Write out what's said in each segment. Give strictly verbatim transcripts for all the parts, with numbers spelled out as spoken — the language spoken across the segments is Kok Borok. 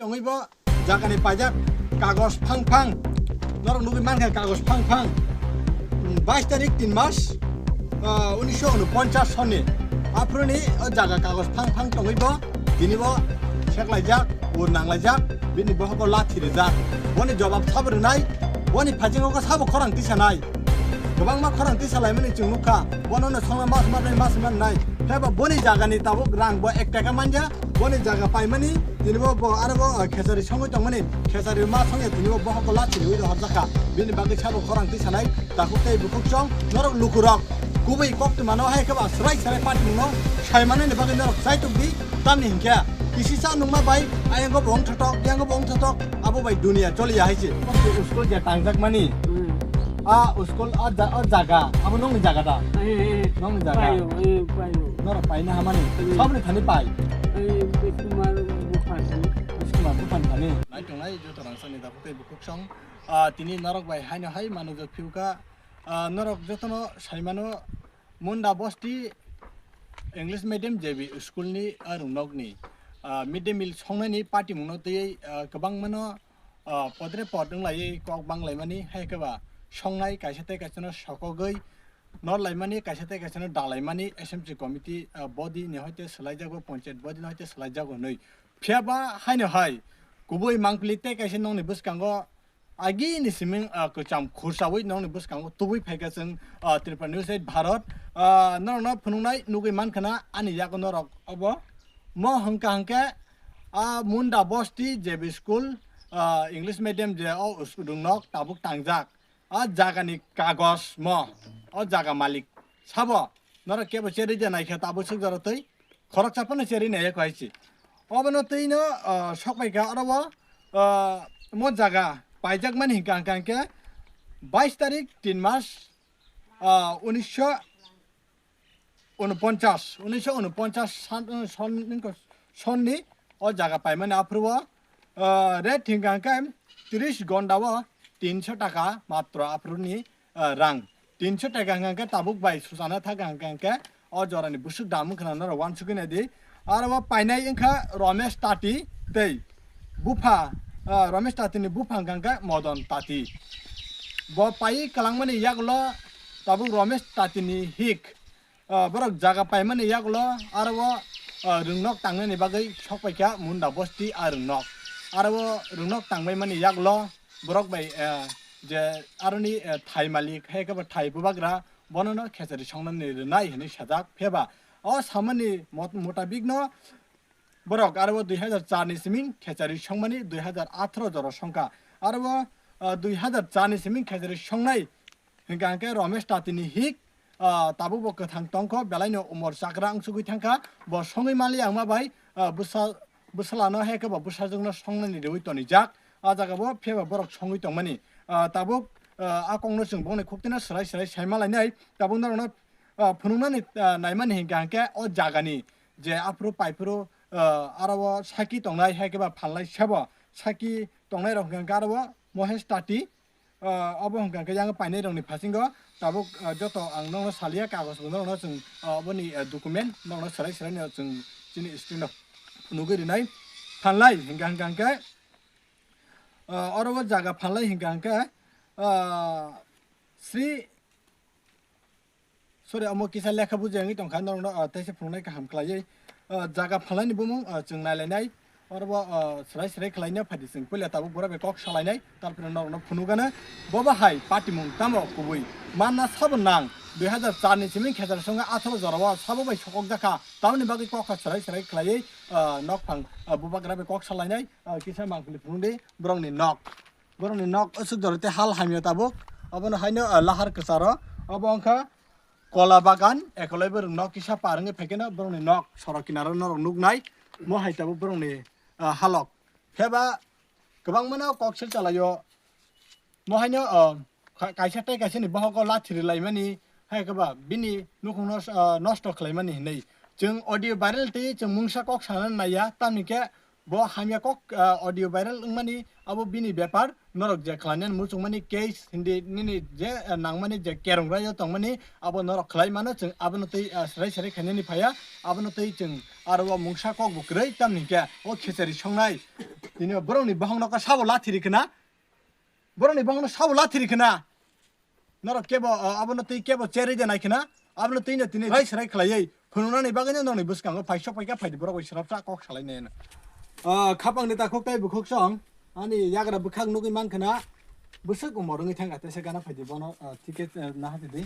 Tongwi bo jagani paijak kagos phang phang. Norok nugwi mankha kagos phang phang. Bais tarik tin mas, ah, unisho unoponchas sonni. Aphuruni o jaga kagos phang phang tongwi bo tini bo seklaijak, ur nanglaijak, bini bohoko lathi rijak. Boni jobab sabo rwnai, boni phasingo sabo khorang tisanai. Kwbangma khorang tisalaimani chwng nukha, bono no songna mas manai mas manai. Pheba boni jagani tabuk rang bo ek taka manja, boni jaga paimani, tini bo, bo aro bo, uh, khesari songwi tongmani, khesari ma songya tini bo bohoko lathi riwi rohorjakha. Bini bagwi sabo khorang tisanai, takhuk tei bukhuk song, norok lukurok. Kubui koktwmano hai khe ba srai srai patimungno saimanani bagwi norok chaitok di, tamni hinkhe kisisa nungma bai, ayango bo wngthotok, yango bo wngthotok, abo bai dunia choliya hai se. School je tangjak mani, hmm. A school, a ja-, a jaga, abo nongni jaga da? Eh, eh, eh. Nongni jaga? Paio, eh, paio. Norok paina hamani? Hmm. Sabni thani pai? Eh, Biskumar Buphan thani. Biskumar Buphan thani. Naitongnai joto rangchakni dakhuk tei bukhuk song. Ah, tini norok bai haino hai manujak phiuka. Ah, norok jotono saimano Munda Bosti English Medium J B school ni arung nokni, ah, mid day meal songnani patimungno twiwi, ah, kwbangmano ah, podre pod wnglaiwi kok banglaimani, hai khe ba songnai kaisa tei kaisano sokogwi norlaimani, kaisa tei kaisano dalaimani S M C committee, ah, body ni hoite swlaijago, panchayat body ni hoite swlaijago hwnwi. Phiya ba haino hai kubui mangpili tei kaisa nokni bwskango agini siming, ah, kwcham khursaui nokni bwskango tubui phaikha chwng, ah, Tripura News eight Bharat, ah, norokno phunuknai nugwi mankha na ani yago norok obo. Mo hwnkha hwnkhe, ah, Munda Bosti J B school, ah, English medium je o us-, rwngnok tabuk tangjak. Ah, jagani kagos mo, o jaga malik sabo, norok kebo cherwi de naikha tabuk swk jora twi, khoroksa phano cherwi naiya kho hai se. Obono twi no, ah, sokpaikha oro o, ah, mo jaga paijakmani hwnkha hwnkha hwnkhe bais tarik tin mas, ah, unisho unoponchas, unisho unoponchas san, son, son ni o jaga paimani aphuru o, ah, rate hwnkha hwnkhe tris gonda o tinso taka matro aphuru ni, ah, rang. Tinso taka hwnkha hwnkhe tabuk bai suchana thaka hwnkha hwnkhe o jorani bwswk dam wngkha na norok uansukgwi naidi. Aro o painai wngkha Romesh Tati tei bupha, ah, Romesh Tati ni bupha hwnkha hwnkhe Modon Tati. Bo paiwi kwlangmani yagulo tabuk Romesh Tati ni hik, ah, borok jaga paimani yagulo aro o, ah, rwngnok tangnani bagwi sokpaikha Munda Bosti a rwngnok. Aro o rwngnok tangbaimani yagulo borok bai, ah, je aroni, ah, thai malik hai khe bo thai bubagra bonono khechari songnani rwnai hwnwi sajak. Pheba o samani mot-, mutabikno borok aro o dui hazar char ni siming khechari songmani dui hazar atharo jora songkha. Aro o, ah, dui hazar char ni siming khechari songnai hwnkha hwnkhe Romesh Tati ni hik, ah, tabuk bo kwthang tongkho, belaino umor chakra wngsugwi thangkha, bo songwi manliya wngma bai, ah, bwsa-, bwsalano hai khe bo bwsajwkno songnani rwi tonijak. Ah jaga bo phiyaba borok songwi tongmani. Ah, tabuk, ah, a kokno chwng bongni khuktino swrai swrai saima lainai. Tabuk norokno, ah, phunuknani, ah, naimani hwnkha hwnkhe o jagani je aphuru paiphuru, ah, aro o saki tongnai hai khe ba phalnai sabo saki tongnai rok hwnkha hwnkhe aro o Mohesh Tati, ah, obo hwnkha hwnkhe yang painai rokni phasingo tabuk, ah, joto ang nokno salia kagoj bo nokno chwng, ah, oboni, ah, document nokno swrai swrai no chwng chini screen o nugwi rinai phalnai hwnkha hwnkha hwnkhe, ah, oro o jaga phalnai hwnkha hwnkhe, ah, Sri Sorry, omo kisa lekha buji wngwi tongkha, norokno, ah, teisa phunuknai kaham khlaiwi. Ah, jaga phalnaini bumung, ah, chwng nailainai. Oro bo, ah, swrai swrai khlaina phaidi chwng puila tabuk borok bai kok salainai, tarpore norokno phunukgana. Bobo hai patimung tamo kubui manna sabo nang, dui hazar char ni simi khechar songo atharo jorao sabo bai sokokjakha, tamoni bagwi kokha swrai swrai khlaiwi, ah, nokphang, ah, bubagra bai kok salainai, ah, kisa mangpili phunukdi borokni nok. Borokni nok aswk jora tei hal hamya tabuk. Obono haino, ah, lahar kwcharo. Obo wngkha kola bagan, ekolai borok nok kisa par wngwi phaikhe no borokni nok sorok kinaro norok nuknai. Mo hai tabuk borokni, ah, halok. Pheba kwbangmano kok sir chalaio. Mo haino, ah, ka-, kaisa tei kaisani bohogo lathi rilaimani, hai khe ba bini nukhungno, ah, nosto khlaimani hinwi. Chwng audio viral tei chwng mungsa kok sana naiya, tamni khe Bo hamya kok, ah, audio viral wngmani abo bini bepar, norok je khlainani muchungmani case hindi nini je, ah, nangmani je kerong raio tongmani abo norok khlai mano, chwng abono twi, ah, serai serai khainani phaiya, abono twi chwng aro o mungsa kok bo kwrwi tamni khe o khechari songnai. Tini borokni bohong nokha sabo lathi rikhe na, borokni bohong no sabo lathi rikhe na. Norok kebo, o, abono twi kebo cherwi de nai khna, abono twi no tini rai srai khlaiwi phunuknani bagwi no nokni bwskango phai sok phai kha phai di borok bai srapsa kok salai nai no. O, khapang ni takhuk tei bukhuk song, ani yagra bwkhak nugwi man khna, bwswk umor wngwi thang kha, tesa gana phai di bono, o, ticket, o, naha di.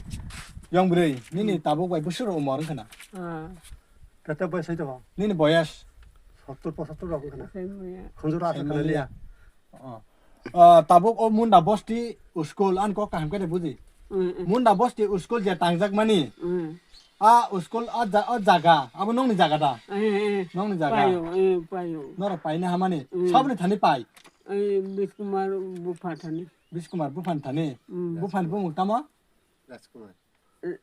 Yong bwrwi, nini tabuk bai bwswk umor wng khna. Ah. Kete bai sai to? Nini boyas? Sottor pochattor rok wng khna. Sai maya. Khunjura asa khna liya. O. Ah, tabuk o Munda Bosti school, an kok kaham khe buji. Mm, mm. Munda Bosti school je tangjak mani. Mm. A school o ja-, o jaga, abo nongni jaga da? Eh, eh. Nongni jaga? Payo, eh, payo. Norok paina hamani. Mm. Sabni thani pai? Eh, Biskumar bupha thani. Biskumar buphan thani? Mm. Buphan bumung tamo? Rajkumar. Eh,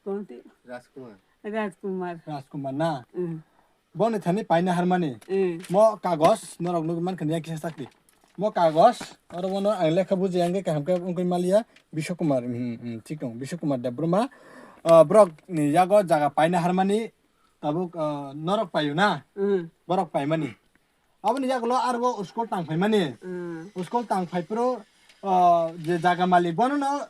tonti? Rajkumar. Rajkumar. Rajkumar na? Mm. Boni thani paina harmani. Mm. Mo kagos norok nugwi mankha yang kisa sakti. Mo kagos oro bono ang lekha buji ang khe kaham khe wngwi maliya Biswa Kumar, mm, mm, thik tong, Biswa Kumar Debbarma. Ah, borok ni yago jaga paina harmani tabuk, ah, norok paio na? Mm. Borok paimani. Aboni yagulo arbo school tang phaimani. Mm. School tang phaiphuru, ah, je jaga malik bono no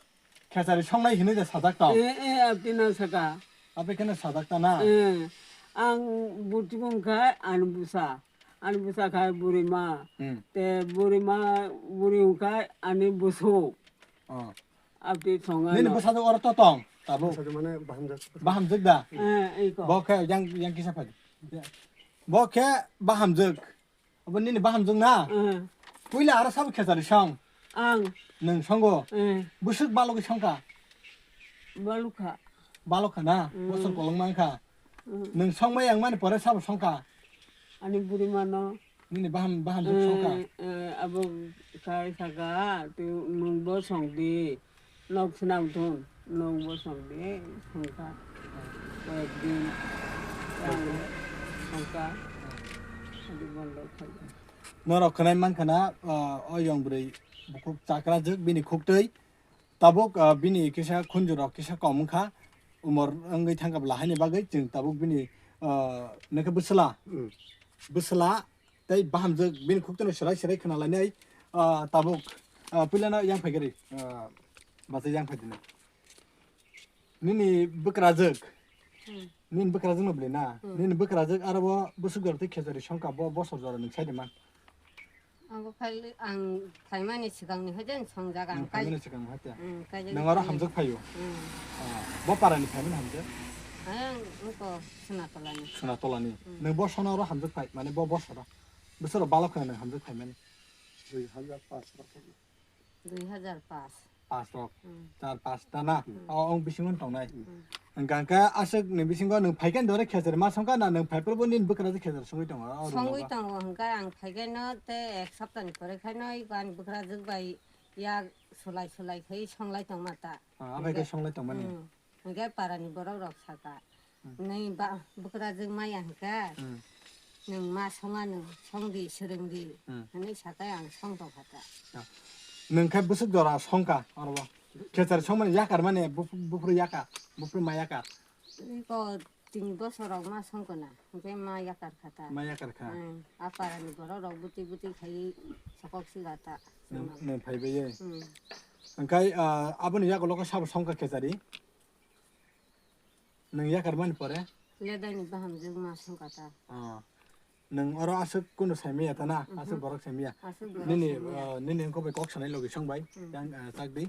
khechari songnai hinwi je sajak tong. Eh, eh, abdi no saka. Abdi kheno sajak ta na? Eh, ang buti bung khai ani busa. Ani busa khai burima. Hmm. Te burima, buri bung khai ani busu. Oh. Abdi songa. Nini no. Busa do oro to tong, tabuk. Busa do mane bahamjak. Bahamjak da? Eh, iko. Bo khe yang, yang kisa phai. Bo khe bahamjak. Abo nini bahamjwk na? Mm. Puila aro sabo khechari song? Ang. Nwng songo? Mm. Bwswk balogwi songkha? Balokha. Balokha na? Mm. Bosor kolong mankha? Mm. Nwng songmai yang mani pore sabo songkha? Ani buri mano. Nini baham, bahamjwk songkha? Mm, mm, abo kai saka, tu nwng bo songdi. Nok swnam thun, nok bosong de songkha. Koyek din yang songkha. Adi bondo khaikha. Norok khwnai mankha na, ah, o yong bwrwi bukhuk chakrajwk bini khuktwi. Tabuk, ah, bini kisa khunjurok kisa kom wngkha. Umor wngwi thangkha bwla haini bagwi chwng tabuk bini, ah, nokhe bwsla. Hmm. Bwsla. Tei bahamjwk bini khuktwino serai serai khwnalainai, ah, tabuk, ah, puilano yang phaigari, ah, bachai yang phaidini. Nini bwkrajwk, hmm. Nini bwkrajwkno bwlwi na? Hmm. Nini bwkrajwk aro bo bwswk jora tei khechari songkha bo bosor jora nwng saidi man. Ang bo phai, ang phaimani swkangni hoide ang songjak ang. Nwng phaimani swkang hoite? Hmm, kaijak. Nwng aro phaimani. Hamjwk phaio? Hmm. Ah, bo parani phaimani hamjwk? Ang wngkha Sunatolani. Sunatolani. Hmm. Nwng bo sono aro hamjwk phai, mane bo bosoro? Bwswk rok balok khwna nwng hamjwk phaimani? Dui hazar paanch rok. Dui hazar paanch. Paanch rok. Hmm. Char paanch ta na? Hmm. O, ong bisingo tongnai. Hmm. Hwnkha hwnkhe aswk ni bisingo nwng phaikhe dore khechari ma songkha na nwng phaiphuru bo nini bwkrajwk khechari songwi tongo? O songwi tongo hwnkhe ang phaikhe no tei ek saptani pore khaino ani bwkrajwk bai yak sulai sulai khai songlai tongma ta. Ah, abai khe songlai tongmani. Hmm. Hwnkhe parani borok rok saka, hmm. Nini ba-, bwkrajwk maya hwnkhe, hmm. Nwng ma songa nwng songdi, swrwngdi, hmm. Hwnwi sakai ang songtokha ta. Ah. Nwng khe bwswk jora songkha oro bo? Khechari songmani yakar mani buf-, buphuru yakar, buphuru ma yakar? Iko tin bosor rok ma songkha na, hwnkhe ma yakar kha ta. Ma yakar kha? Hmm. A parani borok rok bwtwi bwtwi khai sokok siga ta. Nwng, nwng phaibai ye? Hmm. Hwnkhe, ah, aboni yagulo khe sabo songkha khechari? Nwng yakar mani pore? Ledaini bahamjwk ma songkha ta. Ah. Nwng oro aswk kunu saimaya ta na? Mhm. Aswk borok saimaya? Aswk borok nini, saimaya. Ah, nini wngkha bai kok sanai logi song bai. Hmm. Yang, ah, chak di.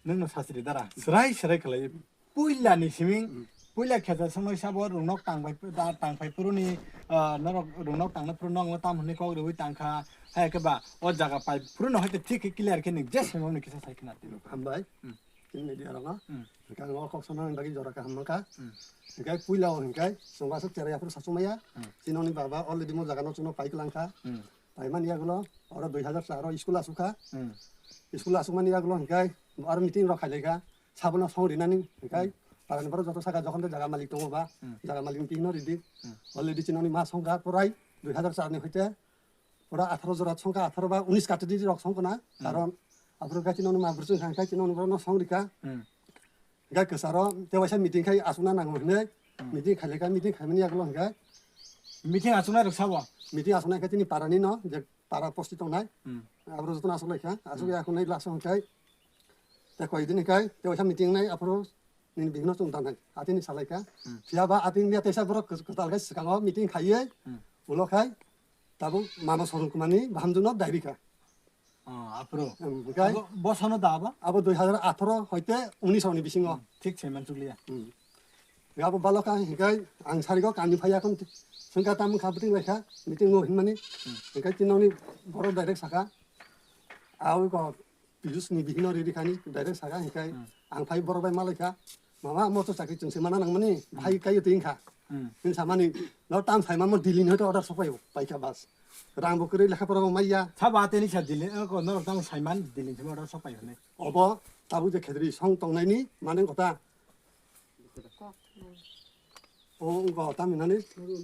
Nwng no sasri dara. Srai srai khlai. Puila ni siming. Hmm. Puila khechari songwi sabo rwngnok tang bai, da, tang phai phuru ni, ah, norok rwngnok tang na phuru nwng tam hwnwi kok rwi tang kha. Hai khe ba o jaga pai phuru no hai khe thik khe clear khe nwng je saimani kisa sai khna tino. Hambai. Hmm. Chini media rok no. Hmm. Hwnkhe ang o kok sanani bagwi jora kaham mankha. Hmm. Hwnkhe puila o hwnkhe chwng aswk cherai aphuru sachumaya. Hmm. Chini oni baba already mo jaga no chwngno pai kwlang kha. Hmm. Paimani yagulo oro dui hazar char o school asuk kha. Hmm. School asukmani yagulo hwnkhe aro meeting rok khailai kha. Sabono song rinani hwnkhe hmm. Parani borok joto saka jokhon tei jaga malik tongo ba, hmm. Jaga malik ni bihikno ridi. Hmm. Already chini oni ma songkha purai. dui hazar char ni hoite pura atharo jora songkha, atharo ba unis category rok songkha na. Hmm. Karon aphuru gai chini ma bwrwi chwng kha, gai chini borok no song rikha. Hmm. Gai kwcharo tewaisa meeting khai asukna nango hinwi. Hmm. Meeting khailai kha, meeting khaimani yagulo hinkhe. Meeting asuknai rok sabo? Meeting asuknai khe chini para ni no, je para posti tongnai. Hmm. Aphuru jotono asuk lai kha, asuk Hmm. ya khunai last o hinkhe. Te koi din hinkhe, tewaisa meeting nai aphuru nini bihikno chwng tanai, atini salai kha. Hmm. Phiya ba atini dia teisa borok kwtal khe swkango meeting khaiwi, Hmm. ulo khai tabuk mano sorong kumani bahamjwkno dairi kha. Oh, aphuru. Hmm, hinkhe Abo, bo sono da abo? Abo dui hazar atharo hoite unis ni bisingo. Hmm, thik se mansukliya. Hmm. Abo balo kha hinkhe ang sarigo kami phaiya kon sengka tam kha bwtwng lai kha meeting o hinmani. Hmm. Hinkhe tinoni borok direct saka. Awi ko Piyush ni bihikno riri khani direct saka hinkhe Hmm. ang phai borok bai malai kha, "Mama, mo to chakri chwng se mana nangmani, Hmm. bhai kayo twi wngkha." Hmm. Hini samani, "No tam sai mamo Delhi ni hoito order sok paio, paikha bas. Rang bo kwrwi lekha pora bo maiya." Sabo ateni sa Delhi, eh, ko norok tam sai man Delhi ni order sok paio hinwi. Obo tabuk je khedri song tongnaini mane kotha. O wngkha tamhinani.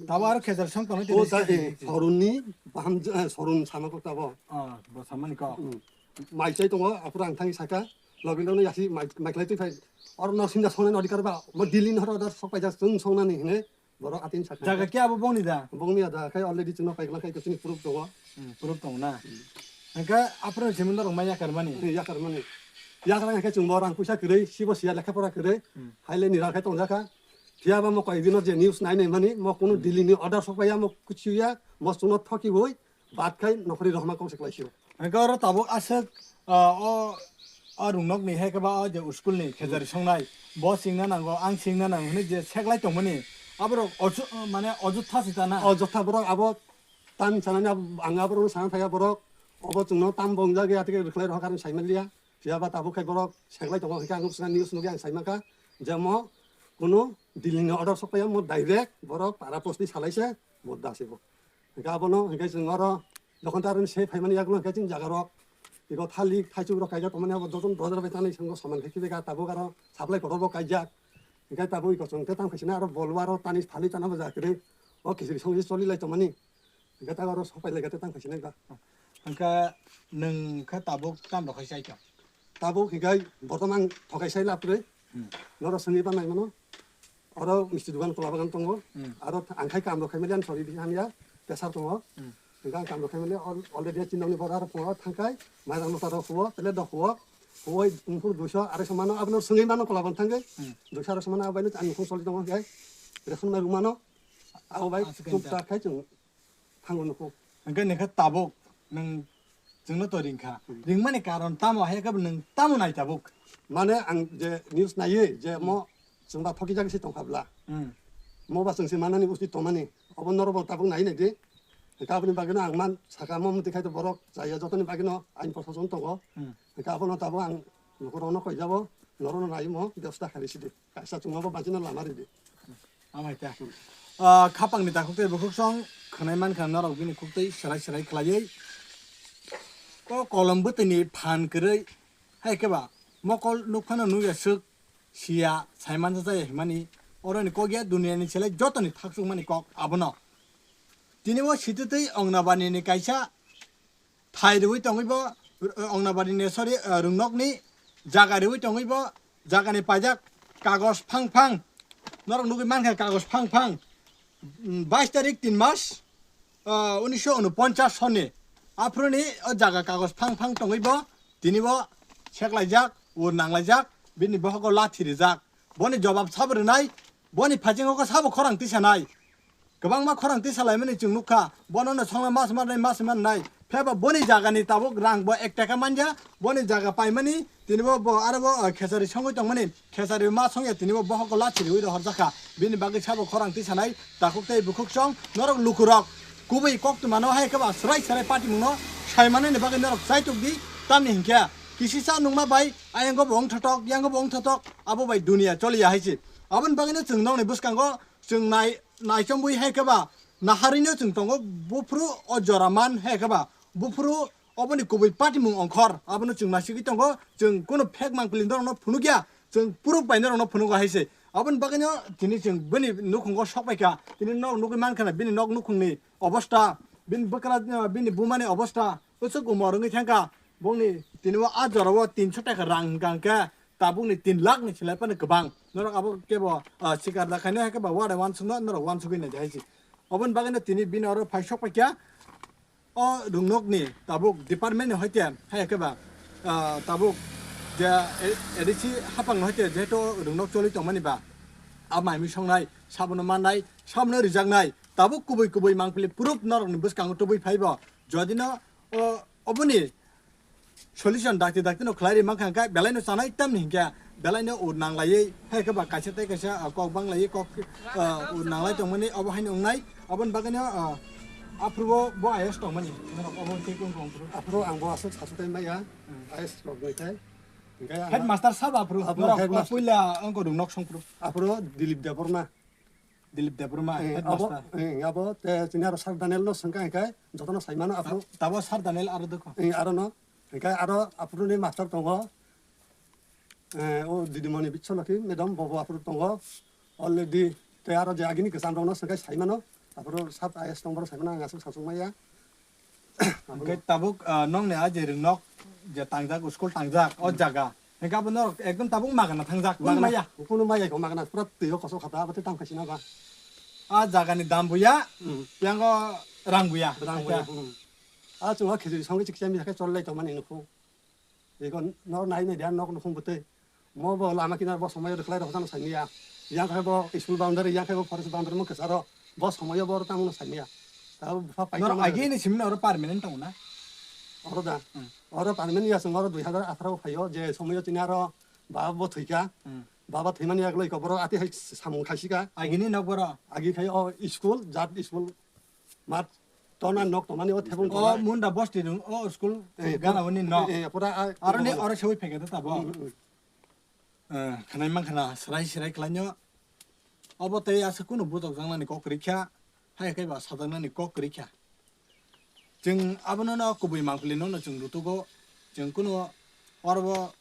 Tabo aro khezar song tongo O tini ta, sikha eh, tini. Sorunni baham, eh, Sorun sama kok tabo. Oh, bo samani kok. Hmm. Mai chai tongo, aphuru ang thangwi saka. Logi logi yasi mai, mai khlai twi phai. Oro no sinda songnani odhikar ba, mo Delhi ni horo da sok paijak chwng songnani hine. Borok atin saka. Jaga khe abo bongni da? Bongni da, khai already chwngno paikla khai chini proof tongo. Hmm, proof tongo na? Hmm. Hingkhe aphuru simi norok mai yakar mani? Eh, yakar mani. Yakar hingkhe chwngbo rang puisa kwrwi, sibo siya lekha pora kwrwi. Hmm. Haile ni rang khai tongjakha. Phiya ba mo koi dino je news nai nai mani, mo kunu Hmm. Delhi ni order sok paiya, mo kuchiya, mo chwngno thoki bui, bat khai nokhori rohma kong se klaisio. Hingkhe oro tabuk aswk, ah, o, o rungnok ni hai khe ba o je school ni khezari Hmm. songnai, bo singna nango, ang singna nango hinwi je seklai tongmani, aborok oju-, mane ojotha se ta na? Ojotha borok abo Tam sanani ab-, ang aborokno sana thaya borok, obo chwngno tam bo wngjak ya, tei rwkhlai rohor karon sai manliya. Phiya ba tabuk khai borok seklai tongo, hwnkhe ang bwswkha news nugwi ang sai mankha je mo kunu Delhi ni order sok paiya, mo direct borok para post ni salai se bo da se bo. Hwnkhe abono hwnkhe chwng oro jokhon ta aroni se phaimani yagulo hwnkhe chwng jaga rok iko thalik thaichuk rok kaijak tongmani abo jotono dozar bai tanai swngo soman khai khibi kha tabuk aro supply kotor bo kaijak. Hwnkhe tabuk iko chwng tei tam khaisina aro bol o aro tani thalik tana bo ja kwrwi o khichiri songwi choli lai tongmani. Hingke ta oro sok pai lai khe tang khaisini ba. Hingke nwng khe tabuk tam rok khai chai tong? Tabuk hingke bortoman thokai sai lab rwi. Hmm. Noro swnwi ba nai mano. Oro misti dugan kola bagan tongo. Hmm. Aro ang khai kam rok khai maliya sori di hamya. Tesar tongo. Hmm. Hingke ang kam rok khai maliya al-, already chini nokni bora rok tongo thangkai. Mairang nota rok huo, plate rok huo. Huoi nungkhung duiso arai so mano abono swnwi mano kola ban thangwi. Hmm. Duiso arai so mano abai no ang nungkhung soli tongo hingke. Ration mai rw mano. Abo bai Aswk tuk khe. Tak khai chwng. Thango nukho. Hingke nokha tabuk nwng chwngno to ringkha. Hmm. Ringmani karon tamo hai khe nwng tamo nai tabuk? Mane ang je news naiwi je Hmm. mo chwngba thoki jagwi se tongkha bla. Hmm. Mo ba chwngse manani usti tongmani. Obo norok bo tabuk nai nai di. Hingke aboni bagwino ang man saka mo mwtwi khai to borok chaya jotoni bagwino ain proshashan tongo. Hmm. Hingke abono tabuk ang lukurokno koi jabo norokno nai mo bebosta khairi sidi. Kaisa chwngma bo bachino lama ridi. Amai ta. Ah, khapang ni takhuk tei bukhuk song khwnai man kha norok bini khuk tei serai serai khlaiwi. Ko kolom bwtwi ni phan kwrwi hai khe ba mokol nuk phano nuk ya swk siya saiman jaya himani oro ni kok ya dunia ni selai joto ni thak suk mani kok abono. Tini o sititwi Ongnabani ni kaisa thai rwui tongwi bo, eh, Ongnabadi ni, sorry, eh, Rungnokni jaga rwui tongwi bo, jagani paijak kagos phang phang. Norok nugwi mankha kagos phang phang. Mm, bais tarik tin mas, eh, unisho unoponchas sonni. Aphuruni o jaga kagos phang phang tongwi bo, tini bo seklaijak, ur nanglaijak, bini bohogo lathi rijak. Boni jobab sabo rwnai, boni phaichingo khe sabo khorang tisanai. Kwbangma khorang tisalaimani chwng nukha, bono no songno mas manai, mas manai. Pheba boni jagani tabuk rang bo ek taka manya, boni jaga paimani, tini bo, bo aro bo, ah, khesari songwi tongmani, khesari ma songya tini bo bohok gola chiriwi rohorjakha. Bini bagwi sabo khorang tisanai, takhuk tei bukhuk song, norok lukurok. Kubui koktwmano hai khe ba srai srai patimungno saimanani bagwi norok chaitok di, tamni hinkhe kisisa nungma bai, Ayang bo wng thotok, yang bo wng thotok, abo bai dunia choliya hai se. Aboni bagwino chwng nokni bwskango chwng nai, naichomwi hai khe ba, naharwino chwng tongo, buphuru o jora man hai khe ba, buphuru oboni kubui patimung ongkhor, abono chwng naisigwi tongo, chwng kunu fake mangpili norokno phunukya, chwng proof bai norokno phunugo hai se. Aboni bagwino tini chwng bini nukhungo sok paikha, tini nok nugwi mankha na, bini nok nukhungni obostha, bini bwkra, bini bumani obostha, bwswk umor wngwi thangkha, bongni tini o a jorao tinso taka rang hwnkha hwnkhe tabukni tin lakh ni se lai phano kwbang. Norok abo kebo, ah, sikar da khaino hai khe ba wada wansukno norok wansugwi nai de hai se. Oboni bagwino tini bini oro phai sok paikha. O rwngnokni tabuk department ni hoite hai khe ba, ah, tabuk je A D C hapang ni hoite jehetu rwngnok choli tongmani ba, a mai mui songnai, sabono mannai, sabono rijaknai, tabuk kubui kubui mangpili proof norokni bwskango tubui phaibo. Jodi no o, oboni solution dakti dakti no khlai ri mankha hwnkhe belai no chanai tamni hinkhe belai no ur nanglaiwi hai khe ba kaisa tei kaisa, ah, kok banglaiwi kok, ah, ur nanglai tongmani obo haino wngnai. Aboni bagwi no, ah, aphuru bo, bo I A S tongmani. Norok obo tei kung kung phuru. Aphuru ang bo aswk sasu tei maya, Hmm. I A S rok bai khai. Hinkhe ang Headmaster sabo aphuru. Aphuru Norok headmaster. Puila ang ko rwngnok song phuru. Aphuru Dilip Debbarma. Dilip Debbarma, Eh, abo, headmaster. Eh, abo, te chini aro Sir Daniel no swngkha hinkhe, jotono saimano aphuru. Tabo Sir Daniel aro dokho. Eh, aro no, hinkhe aro aphuru ni master tongo. Eh, o Didimoni Biswalakhi madam, bobo aphuru tongo. Already, te aro je agini kwcham rokno swngkhe saimano, aphuru sub I A S tongbo saimano ang aswk sangsuk maya. Hwnkhe tabuk, ah, nokni a je rwngnok je tangjak, school tangjak, o jaga. Hwnkhe abo norok ekdom tabuk magana thangjak, kunu Magana, maya. Kunu maya ko magana, pura twi o kosok khata, abo tei tang khaisina ba. A jagani dam buya, Hmm. yango rang buya. Rang buya, Acha. hmm. A chwng o khejuri songwi chikisa misa khe chol lai tongmani nukhu. Ego no nai nai dia nok nukhung bwtwi. Mo bo lama kinar bo somoyo rwkhlai rok jano saniya. Yang khai bo school boundary, yang khai bo forest boundary mo kesaro. Bo somoyo bo tamo no saniya. Ta bo bupha pai Nor tamo agi na. Ni simna oro permanent tong na. Oro da. Hmm. Oro permanent ya song oro dui hazar atharo phayo je somoyo tini aro baba bo thwika. Hmm. Baba thwimani aglo iko boro ati hai samung khaisika. Agi ni nok boro. Agi khai o school, jat school. Mat tona nok tongmani o thebung O tona. Munda bosti rung, o school Eh, gana oni nok. Eh, eh, pura a-, Aro ni oro sewi pheke ta bo. Hmm, hmm. Eh, khanai man khana, serai serai khlainyo. Obo tei asa kunu bujok jangnani kok rikha, hai khe ba sajaknani kok rikha. Chwng abono no kubui mangpili no no chwng rutugo. Chwng kunu oro bo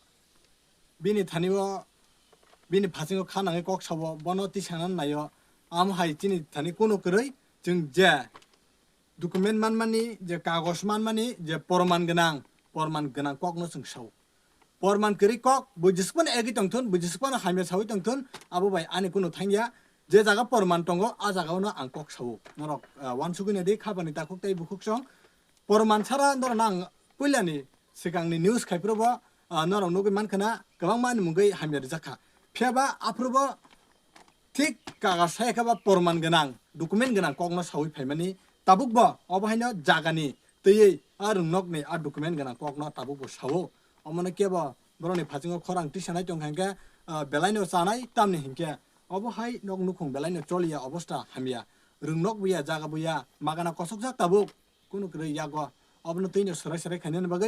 bini thani o, bini phasingo kha nangwi kok sao, bono tisana naio. Amo hai chini thani kunu kwrwi chwng je document manmani, je kagoj manmani, je porman gwnang, porman gwnang kokno chwng sao. Porman kwrwi kok, bo jesukphano egwi tongthun, bo jesukphano hamya sawi tongthun, abo bai ani kunu thangya. Je jaga porman tongo, a jagao no ang kok sao. Norok, ah, wansugwi naidi, khabani takhuk tei bukhuk song. Porman sara norokno ang puilani swkangni news khai phuru bo, ah, norok nugwi mankha na kwbangma ni mungwi hamya rijak kha. Phiya ba aphuru bo thik kaga saya khe ba porman gwnang, document gwnang kokno sawi phaimani tabuk bo obo haino jagani twiwi a rwngnokni a document gwnang kokno tabuk bo sao. Omono kebo borokni phasingo khorang tisanai tongkha hinkhe, ah, belaino chanai tamni hinkhe obo hai nok nukhung belaino choliya obostha hamya. Rwngnok buya, jaga buya, magana kosokjak tabuk. Kunu kwrwi yago. Abono twino swrai swrai khainani bagwi.